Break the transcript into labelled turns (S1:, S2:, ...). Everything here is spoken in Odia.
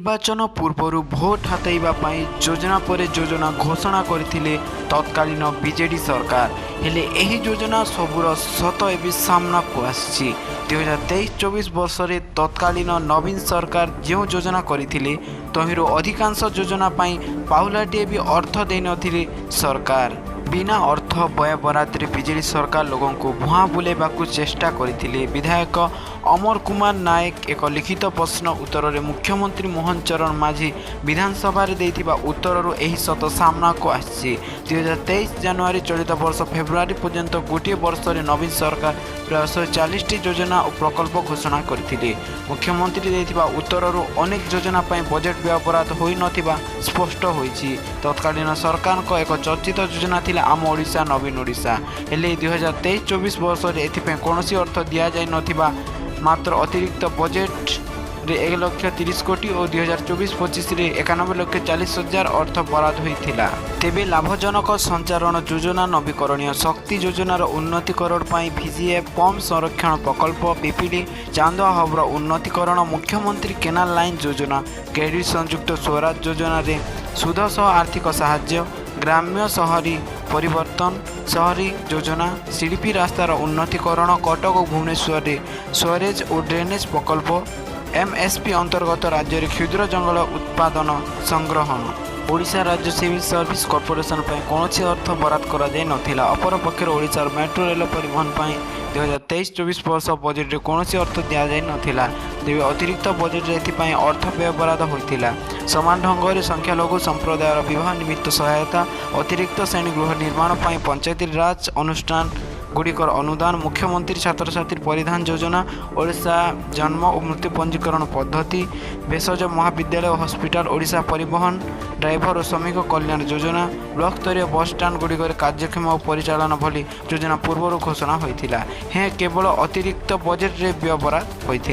S1: ନିର୍ବାଚନ ପୂର୍ବରୁ ଭୋଟ ହାତେଇବା ପାଇଁ ଯୋଜନା ପରେ ଯୋଜନା ଘୋଷଣା କରିଥିଲେ ତତ୍କାଳୀନ ବିଜେଡି ସରକାର। ହେଲେ ଏହି ଯୋଜନା ସବୁର ସତ ଏବେ ସାମ୍ନାକୁ ଆସିଛି। 2023-24 ବର୍ଷରେ ତତ୍କାଳୀନ ନବୀନ ସରକାର ଯେଉଁ ଯୋଜନା କରିଥିଲେ, ତହିଁରୁ ଅଧିକାଂଶ ଯୋଜନା ପାଇଁ ପାହୁଲାଟିଏ ବି ଅର୍ଥ ଦେଇନଥିଲେ ସରକାର। ବିନା ଅର୍ଥ ବ୍ୟୟବରାଦରେ ବିଜେଡି ସରକାର ଲୋକଙ୍କୁ ଭୁଆଁ ବୁଲାଇବାକୁ ଚେଷ୍ଟା କରିଥିଲେ। ବିଧାୟକ ଅମର କୁମାର ନାୟକ ଏକ ଲିଖିତ ପ୍ରଶ୍ନ ଉତ୍ତରରେ ମୁଖ୍ୟମନ୍ତ୍ରୀ ମୋହନ ଚରଣ ମାଝୀ ବିଧାନସଭାରେ ଦେଇଥିବା ଉତ୍ତରରୁ ଏହି ସତ ସାମ୍ନାକୁ ଆସିଛି। 2023 ଜାନୁଆରୀ ଚଳିତ ବର୍ଷ ଫେବୃଆରୀ ପର୍ଯ୍ୟନ୍ତ ଗୋଟିଏ ବର୍ଷରେ ନବୀନ ସରକାର ପ୍ରାୟ 140ଟି ଯୋଜନା ଓ ପ୍ରକଳ୍ପ ଘୋଷଣା କରିଥିଲେ। ମୁଖ୍ୟମନ୍ତ୍ରୀ ଦେଇଥିବା ଉତ୍ତରରୁ ଅନେକ ଯୋଜନା ପାଇଁ ବଜେଟ୍ ବ୍ୟୟବରାଦ ହୋଇନଥିବା ସ୍ପଷ୍ଟ ହୋଇଛି। ତତ୍କାଳୀନ ସରକାରଙ୍କ ଏକ ଚର୍ଚ୍ଚିତ ଯୋଜନା ଥିଲା ଆମ ଓଡ଼ିଶା, ନବୀନ ଓଡ଼ିଶା। ହେଲେ 2023-24 ବର୍ଷରେ ଏଥିପାଇଁ କୌଣସି ଅର୍ଥ ଦିଆଯାଇନଥିବା, ମାତ୍ର ଅତିରିକ୍ତ ବଜେଟ୍ରେ 1 ଲକ୍ଷ 30 କୋଟି ଓ 2024-25ରେ 91 ଲକ୍ଷ 40 ହଜାର ଅର୍ଥ ବରାଦ ହୋଇଥିଲା। ତେବେ ଲାଭଜନକ ସଞ୍ଚାରଣ ଯୋଜନା, ନବୀକରଣୀୟ ଶକ୍ତି ଯୋଜନାର ଉନ୍ନତିକରଣ ପାଇଁ ଭିଜିଏଫ୍ ପମ୍ପ ସଂରକ୍ଷଣ ପ୍ରକଳ୍ପ, ପିପିଲି ଚାନ୍ଦୁଆ ହବ୍ର ଉନ୍ନତିକରଣ, ମୁଖ୍ୟମନ୍ତ୍ରୀ କେନାଲ ଲାଇନ୍ ଯୋଜନା, କ୍ରେଡିଟ୍ ସଂଯୁକ୍ତ ସ୍ୱରାଜ ଯୋଜନାରେ ସୁଧ ସହ ଆର୍ଥିକ ସାହାଯ୍ୟ, ଗ୍ରାମ୍ୟ ସହରୀ ପରିବର୍ତ୍ତନ ସହରୀ ଯୋଜନା, ସିଡିପି ରାସ୍ତାର ଉନ୍ନତିକରଣ, କଟକ ଓ ଭୁବନେଶ୍ୱରରେ ସ୍ୱେରେଜ୍ ଓ ଡ୍ରେନେଜ୍ ପ୍ରକଳ୍ପ, ଏମ୍ଏସ୍ପି ଅନ୍ତର୍ଗତ ରାଜ୍ୟରେ କ୍ଷୁଦ୍ର ଜଙ୍ଗଲ ଉତ୍ପାଦନ ସଂଗ୍ରହଣ, ଓଡ଼ିଶା ରାଜ୍ୟ ସିଭିଲ୍ ସର୍ଭିସ କର୍ପୋରେସନ ପାଇଁ କୌଣସି ଅର୍ଥ ବରାଦ କରାଯାଇ ନଥିଲା। ଅପରପକ୍ଷରେ ଓଡ଼ିଶାର ମେଟ୍ରୋ ରେଳ ପରିବହନ ପାଇଁ 2023-24 ବର୍ଷ ବଜେଟରେ କୌଣସି ଅର୍ଥ ଦିଆଯାଇ ନଥିଲା। ତେବେ ଅତିରିକ୍ତ ବଜେଟରେ ଏଥିପାଇଁ ଅର୍ଥ ବ୍ୟୟବରାଦ ହୋଇଥିଲା। ସମାନ ଢଙ୍ଗରେ ସଂଖ୍ୟାଲଘୁ ସମ୍ପ୍ରଦାୟର ବିବାହ ନିମିତ୍ତ ସହାୟତା, ଅତିରିକ୍ତ ଶ୍ରେଣୀଗୃହ ନିର୍ମାଣ ପାଇଁ ପଞ୍ଚାୟତିରାଜ ଅନୁଷ୍ଠାନ ଗୁଡ଼ିକର ଅନୁଦାନ, ମୁଖ୍ୟମନ୍ତ୍ରୀ ଛାତ୍ରଛାତ୍ରୀ ପରିଧାନ ଯୋଜନା, ଓଡ଼ିଶା ଜନ୍ମ ଓ ମୃତ୍ୟୁ ପଞ୍ଜୀକରଣ ପଦ୍ଧତି, ଭେଷଜ ମହାବିଦ୍ୟାଳୟ ଓ ହସ୍ପିଟାଲ, ଓଡ଼ିଶା ପରିବହନ ଡ୍ରାଇଭର ଓ ଶ୍ରମିକ କଲ୍ୟାଣ ଯୋଜନା, ବ୍ଲକ ସ୍ତରୀୟ ବସଷ୍ଟାଣ୍ଡ ଗୁଡ଼ିକରେ କାର୍ଯ୍ୟକ୍ଷମ ଓ ପରିଚାଳନା ଭଳି ଯୋଜନା ପୂର୍ବରୁ ଘୋଷଣା ହୋଇଥିଲା ହେଁ କେବଳ ଅତିରିକ୍ତ ବଜେଟରେ ବ୍ୟୟବରାଦ ହୋଇଥିଲା।